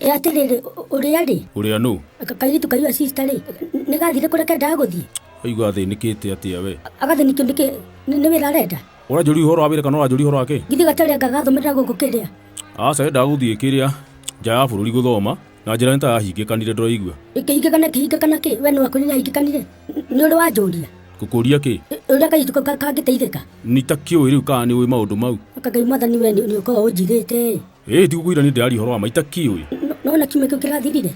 Ĩ atĩrĩrĩ, ũrĩa rĩ? Ũrĩa nũ? Kairĩtu kairĩa sister rĩ, nĩ gathire kũrĩa kendaga gũthiĩ? Aigua athĩnĩkĩte atĩa we? Agathĩnĩkio nĩkĩ? Nĩ wĩra arenda? Ũranjũria ũhoro wa wĩra kana ũranjũria ũhoro wa kĩ? Githĩ gatarĩ anga gathomera gũkũ kĩrĩa? Aca endaga gũthiĩ kĩrĩa nja ya bũrũri gũthoma na njĩra nĩ ta yahingĩkanire ndũraigua. Ĩkĩhingĩkana ĩkĩhingĩkana kĩ? We nĩ wakwĩrire yahingĩkanire? Nĩ ũrĩ wanjũria? Ngũkũria kĩ? Ũrĩa kairĩtu kau kangĩteithĩka? Nĩ ta kĩũĩ rĩu kana nĩ ũĩ maũndũ mau. Aka Ngai mwathani we nĩ ũkoragwo ũnjirĩte. Ĩĩ ti gũkwĩra nĩ ndĩraria ũhoro wa ma itakĩũĩ. Nona kiumia kĩu kĩrathirire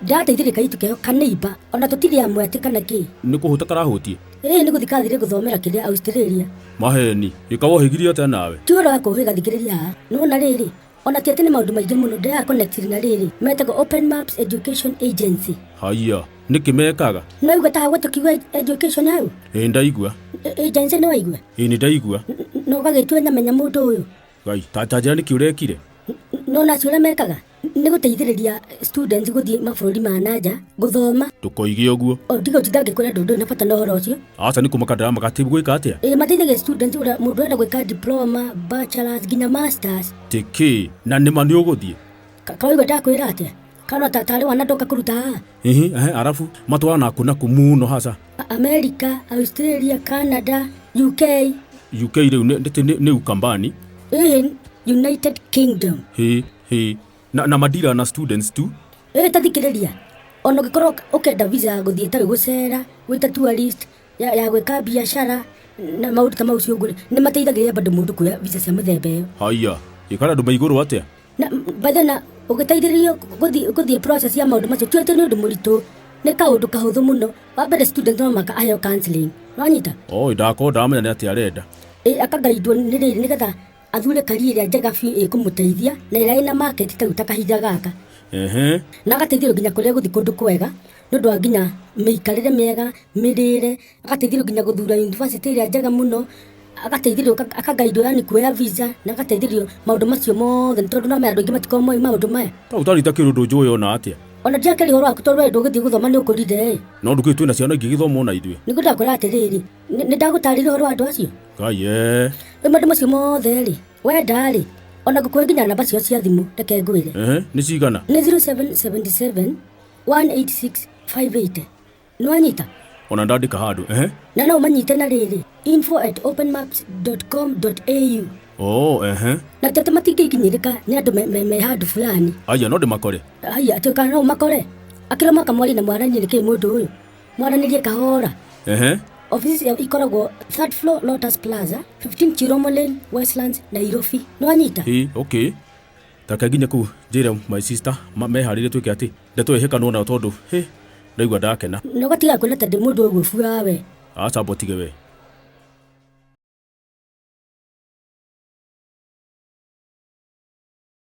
ndĩrateithire kairĩtu keo kanĩimba ona tũtirĩ amwe atĩ kana kĩ. Nĩ kũhũta karahũtie? Ĩĩ nĩ gũthiĩ kathire gũthomera kĩrĩa Australia. Maheni, ĩka wohĩgirie atĩa nawe? Ti ũhoro wa kũhĩga thikĩrĩria haha. Nĩwona rĩrĩ, ona ti atĩ nĩ maũndũ maingĩ mũno ndĩra connect na rĩrĩ metagwo Open Maps Education Agency. Haiya, nĩkĩ mekaga? Nĩwaigua ta hau tũkiuga education hau? Ĩĩ ndaigua. Agency nĩwaigua? Ĩĩ nĩ ndaigua. Na ũgagĩtua nyamenya mũndũ ũyũ. Ngai, ta ta njĩra nĩkĩ ũrekire? Nona acio ũrĩa mekaga nĩ gũteithĩrĩria students gũthiĩ mabũrũri ma nanja gũthoma. Ndũkoige ũguo. O tiga ũtinda ngĩkwĩra ndũ ndũrĩ na bata na ũhoro ũcio. Aca nĩ kũmaka ndĩramaka atĩ gwĩka atĩa? Ĩĩ mateithagia students ũrĩa mũndũ arenda gwĩka diploma, bachelors nginya masters. Tĩkĩ, na nĩma nĩ ũgũthiĩ? Kawaigua ndakwĩra atĩa? Kana ta tarĩ wana ndoka kũruta haha? Hihi, ehe, arabu matwarana kũ na kũ mũno haca? America, Australia, Canada, UK. UK rĩu nĩ nĩ nĩ Ukambani. Ĩĩ, United Kingdom. Hĩ, hĩ. Na madira na students tu? Ĩĩ ta thikĩrĩria. Ona ũngĩkorwo ũkĩenda visa ya gũthiĩ ta rĩu gũcera, wĩ ta tourist, ya gwĩka biacara na maũndũ ta mau ũcio ũguo rĩ, nĩ mateithagĩrĩria bado mũndũ kuoya visa cia mĩthemba ĩyo. Haiya, ĩ kana andũ me igũrũ atĩa? Na by the na ũgĩteithĩrĩrio gũthiĩ gũthiĩ process ya maũndũ macio ti atĩ nĩ ũndũ mũritũ, nĩ kaũndũ kahũthũ mũno. Wa mbere student no mũhaka aheo counseling, nĩwanyita? Oi, ndakorwo ndamenya nĩ atĩa arenda. Ĩ akagaidwo nĩ rĩrĩ nĩgetha athure career ĩrĩa njega biũ ĩkũmũteithia na ĩrĩa ĩna market ta rĩu ta kahinda gaka. Ehe. Na agateithĩrĩrio nginya kũrĩa egũthiĩ kũndũ kwega nĩ ũndũ wa nginya mĩikarĩre mĩega, mĩrĩre, agateithĩrĩrio nginya gũthura university ĩrĩa njega mũno, agateithĩrĩrio akagaidwo yani kuoya visa na agateithĩrĩrio maũndũ macio mothe nĩ tondũ no andũ aingĩ matikoragwo moĩ maũndũ maya. Ta ũtari ta kĩũndũ njũĩ ona atĩa? Ona ndiakĩaria ũhoro waku tondũ we ndũgĩthiĩ gũthoma nĩ ũkũrire ĩ. No ndũkĩũĩ twĩna ciana ingĩgĩthoma ona ithuĩ. Nĩguo ndakwĩra atĩrĩrĩ, nĩ ndagũtarĩria ũhoro wa andũ acio? Ngai ee. Rĩu maũndũ macio mothe rĩ, wenda rĩ, ona ngũkũhe nginya namba ciao cia thimũ reke ngwĩre. Ehe, nĩ cigana? Nĩ 0777 186 580. Nĩwanyita? Ona ndandĩka handũ. Ehe. Na no ũmanyite na rĩrĩ info at openmaps.com.au. Oh, ehe. Na ti atĩ matingĩkinyĩrĩka nĩ andũ me handũ fulani. Aya no ndĩmakore. Aya atĩ kana no ũmakore. Akĩrwo makamwaria na mwaranĩrie nĩkĩ mũndũ ũyũ. Mwaranĩrie kahora. Ehe. Ofisi ciao ikoragwo third floor Lotus Plaza, 15 Chiromo Lane, Westlands, Nairobi. Nĩwanyita? Ĩ, okay. Take nginya kũu njĩre my sister meharĩrie twĩke atĩ ndeto ĩhĩkanwo nayo tondũ hĩ ndaigua ndakena. Na ũgatiga kuona ta ndĩ mũndũ ũguo buawe. Aca mbotige we.